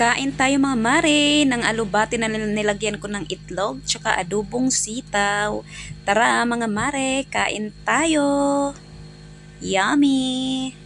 Kain tayo, mga mare, ng alubati na nilagyan ko ng itlog tsaka adobong sitaw. Tara, mga mare, kain tayo. Yummy!